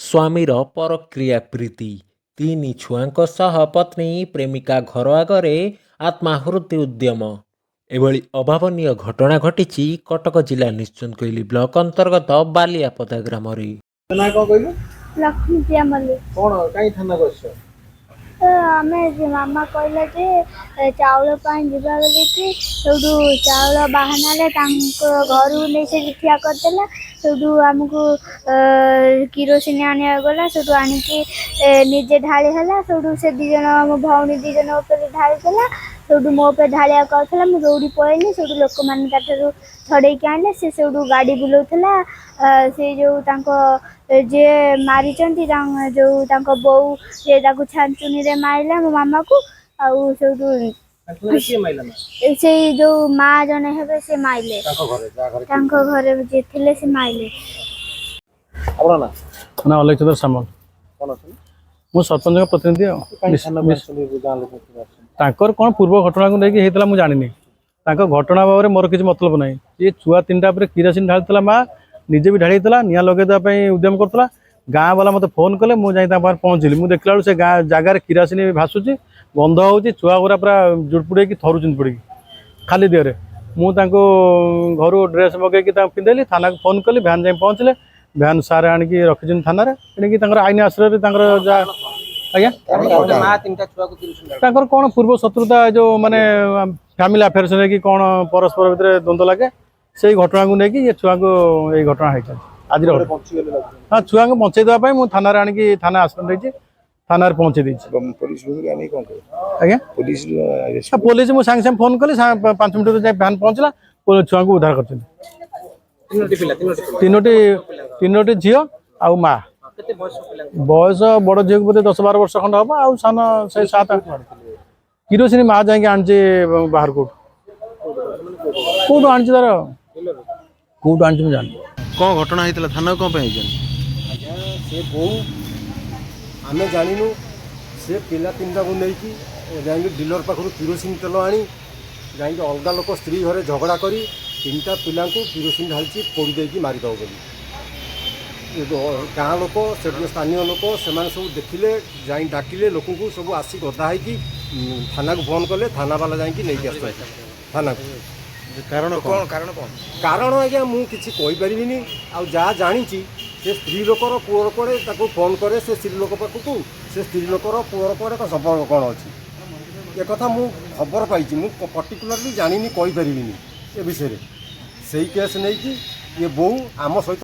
ସ୍ୱାମୀର ପରକ୍ରିୟା ପ୍ରୀତି। ତିନି ଛୁଆଙ୍କ ସହ ପତ୍ନୀ ପ୍ରେମିକା ଘର ଆଗରେ ଆତ୍ମାହୁତି ଉଦ୍ୟମ। ଏଭଳି ଅଭାବନୀୟ ଘଟଣା ଘଟିଛି କଟକ ଜିଲ୍ଲା ନିଶ୍ଚିନ୍ତକୋଇଲି ବ୍ଲକ ଅନ୍ତର୍ଗତ ବାଲିଆପଦା ଗ୍ରାମରେ। ନା କଣ କହିଲୁ? ଲକ୍ଷ୍ମୀପ୍ରିୟା ମଲ୍ଲିକ। କଣ କାହିଁ ଥାନାକୁ ଆସିଛ? ତ ଆମେ ଯେ ମାମା କହିଲା ଯେ ଚାଉଳ ପାଇଁ ଯିବା ବୋଲିକି, ସେଇଠୁ ଚାଉଳ ବାହାନାରେ ତାଙ୍କ ଘରକୁ ନେଇ ସେଠି ଠିଆ କରିଦେଲା। ସେଇଠୁ ଆମକୁ କିରୋସିନି ଆଣିବାକୁ ଗଲା। ସେଇଠୁ ଆଣିକି ନିଜେ ଢାଳି ହେଲା। ସେଇଠୁ ସେ ଦୁଇ ଜଣ, ମୋ ଭଉଣୀ ଦୁଇ ଜଣ ଉପରେ ଢାଳିଦେଲା। ସେଇଠୁ ମୋ ଉପରେ ଢାଳିବାକୁ ଆଉଥିଲା, ମୁଁ ଦୌଡ଼ି ପଳେଇଲି। ସେଇଠୁ ଲୋକମାନେ ତାଠାରୁ ଛଡ଼େଇକି ଆଣିଲେ। ସେ ସେଇଠୁ ଗାଡ଼ି ବୁଲଉଥିଲା। ସେଇ ଯୋଉ ତାଙ୍କ ଯିଏ ମାରିଛନ୍ତି, ଯୋଉ ତାଙ୍କ ବୋଉ, ସେ ତାକୁ ଛାଞ୍ଚୁଣିରେ ମାରିଲା ମୋ ମାମାକୁ। ଆଉ ସେଇଠୁ ତାଙ୍କୁ କିଏ ମାଇଲା ନା? ସେଇ ଯୋଉ ମା ଜଣେ ହେବେ, ସେ ମାଇଲେ। ତାଙ୍କ ଘରେ, ଯାହା ଘରେ? ତାଙ୍କ ଘରେ ଯିଏ ଥିଲେ, ସେ ମାଇଲେ। ଆପଣ ନା? ନା, ଅଲେଖ ଚନ୍ଦ୍ର ସାମଲ। କଣ ଅଛନ୍ତି? ମୁଁ ସରପଞ୍ଚଙ୍କ ପ୍ରତିନିଧି। ଆଉ କାହିଁ ଥାନାକୁ ଆସିଛନ୍ତି? ଗାଁ ଲୋକ ସବୁ ଆସିଛନ୍ତି। ତାଙ୍କର କ'ଣ ପୂର୍ବ ଘଟଣାକୁ ନେଇକି ହେଇଥିଲା ମୁଁ ଜାଣିନି। ତାଙ୍କ ଘଟଣା ଭାବରେ ମୋର କିଛି ମତଲବ ନାହିଁ। ଇଏ ଛୁଆ ତିନିଟା ଉପରେ କିରୋସିନ ଢାଳିଥିଲା, ମା ନିଜେ ବି ଢାଳିଥିଲା, ନିଆଁ ଲଗେଇ ଦେବା ପାଇଁ ଉଦ୍ୟମ କରୁଥିଲା। ଗାଁ ବାଲା ମୋତେ ଫୋନ୍ କଲେ, ମୁଁ ଯାଇ ତାଙ୍କ ପାଖରେ ପହଞ୍ଚିଲି। ମୁଁ ଦେଖିଲା ବେଳକୁ ସେ ଗାଁ ଜାଗାରେ କିରୋସିନ ଭାସୁଛି, ଗନ୍ଧ ହେଉଛି, ଛୁଆ ଗୁରା ପୁରା ଜୁଡ଼ପୁଡ଼ ହେଇକି ଥରୁଛନ୍ତି ପଡ଼ିକି ଖାଲି ଦେହରେ। ମୁଁ ତାଙ୍କୁ ଘରୁ ଡ୍ରେସ୍ ମଗେଇକି ତାଙ୍କୁ ପିନ୍ଧେଇଲି, ଥାନାକୁ ଫୋନ୍ କଲି, ଭ୍ୟାନ୍ ଯାଇ ପହଞ୍ଚିଲେ। ଭ୍ୟାନ୍ ସାର୍ ଆଣିକି ରଖିଛନ୍ତି ଥାନାରେ। ଏଣିକି ତାଙ୍କର ଆଇନ ଆଶ୍ରୟରେ ତାଙ୍କର ଯାହା, ଆଜ୍ଞା। ମା ତିନିଟା ଛୁଆକୁ କିରୋସିନ ତାଙ୍କର କ'ଣ ପୂର୍ବ ଶତ୍ରୁତା, ଏ ଯୋଉ ମାନେ ଫ୍ୟାମିଲି ଆଫେୟାର୍ସ ନେଇକି କ'ଣ ପରସ୍ପର ଭିତରେ ଦ୍ୱନ୍ଦ୍ୱ ଲାଗେ, ସେଇ ଘଟଣାକୁ ନେଇକି ଇଏ ଛୁଆଙ୍କୁ ଏଇ ଘଟଣା ହେଇଛନ୍ତି ଆଜିର ଘଟଣା। ବଞ୍ଚିଗଲେ ଲାଗୁଛନ୍ତି। ହଁ, ଛୁଆଙ୍କୁ ବଞ୍ଚେଇ ଦେବା ପାଇଁ ମୁଁ ଥାନାରେ ଆଣିକି ଥାନା ଆଶ୍ରୟ ଦେଇଛି, ଥାନାରେ ପହଞ୍ଚେଇ ଦେଇଛି। ଏବଂ ପୋଲିସ ଆଣିକି କଣ କରିବ? ଆଜ୍ଞା? ପୋଲିସ? ହଁ, ପୋଲିସ, ମୁଁ ସାଙ୍ଗେ ସାଙ୍ଗେ ଫୋନ୍ କଲି, 5 ମିନିଟ୍ ଯାଇ ଭ୍ୟାନ୍ ପହଞ୍ଚିଲା, ଛୁଆଙ୍କୁ ଉଦ୍ଧାର କରିଛନ୍ତି। ତିନୋଟି ପିଲା, ତିନୋଟି ପିଲା? ତିନୋଟି, ତିନୋଟି ଝିଅ ଆଉ ମା। କେତେ ବୟସ ପିଲାଙ୍କୁ? ବୟସ ବଡ଼ ଝିଅକୁ ବୋଧେ 10-12 ବର୍ଷ ଖଣ୍ଡେ ହବ, ଆଉ ସାନ ସେଇ 7-8। କିରୋସିନି ମା ଯାଇକି ଆଣିଛି ବାହାର କୋଉଠୁ, କୋଉଠୁ ଆଣିଛି ତାର, କୋଉଠୁ ଆଣିଛି ମୁଁ ଜାଣିନି। କ'ଣ ଘଟଣା ହେଇଥିଲା? ଥାନାକୁ କ'ଣ ପାଇଁ ହେଇଛନ୍ତି? ଆଜ୍ଞା, ସେ ବୋଉ, ଆମେ ଜାଣିନୁ, ସେ ପିଲା ତିନିଟାକୁ ନେଇକି ଯାଇକି ଡିଲର ପାଖରୁ କିରୋସିନ ତେଲ ଆଣି ଯାଇକି ଅଲଗା ଲୋକ ସ୍ତ୍ରୀ ଘରେ ଝଗଡ଼ା କରି ତିନିଟା ପିଲାଙ୍କୁ କିରୋସିନ ଢାଳିଛି, ପୋଡ଼ି ଦେଇକି ମାରିଦେବ ବୋଲି। ଏ ଗାଁ ଲୋକ, ସେଠି ସ୍ଥାନୀୟ ଲୋକ, ସେମାନେ ସବୁ ଦେଖିଲେ, ଯାଇ ଡାକିଲେ ଲୋକଙ୍କୁ, ସବୁ ଆସି ଗଦା ହେଇକି ଥାନାକୁ ଫୋନ୍ କଲେ। ଥାନାବାଲା ଯାଇକି ନେଇକି ଆସିଛନ୍ତି ଥାନାକୁ। କାରଣ କ'ଣ? କାରଣ ଆଜ୍ଞା ମୁଁ କିଛି କହିପାରିବିନି। ଆଉ ଯାହା ଜାଣିଛି, ସେ ସ୍ତ୍ରୀ ଲୋକର ପୁଅର କୁଆଡ଼େ ତାକୁ ଫୋନ୍ କରେ, ସେ ସ୍ତ୍ରୀ ଲୋକ ପାଖକୁ, ସେ ସ୍ତ୍ରୀ ଲୋକର ପୁଅର କୁଆଡ଼େ କ'ଣ ସମ୍ପର୍କ କ'ଣ ଅଛି, ଏକଥା ମୁଁ ଖବର ପାଇଛି। ମୁଁ ପର୍ଟିକୁଲାରଲି ଜାଣିନି, କହିପାରିବିନି ଏ ବିଷୟରେ। ସେଇ କେସ୍ ନେଇକି ଇଏ ବୋଉ ଆମ ସହିତ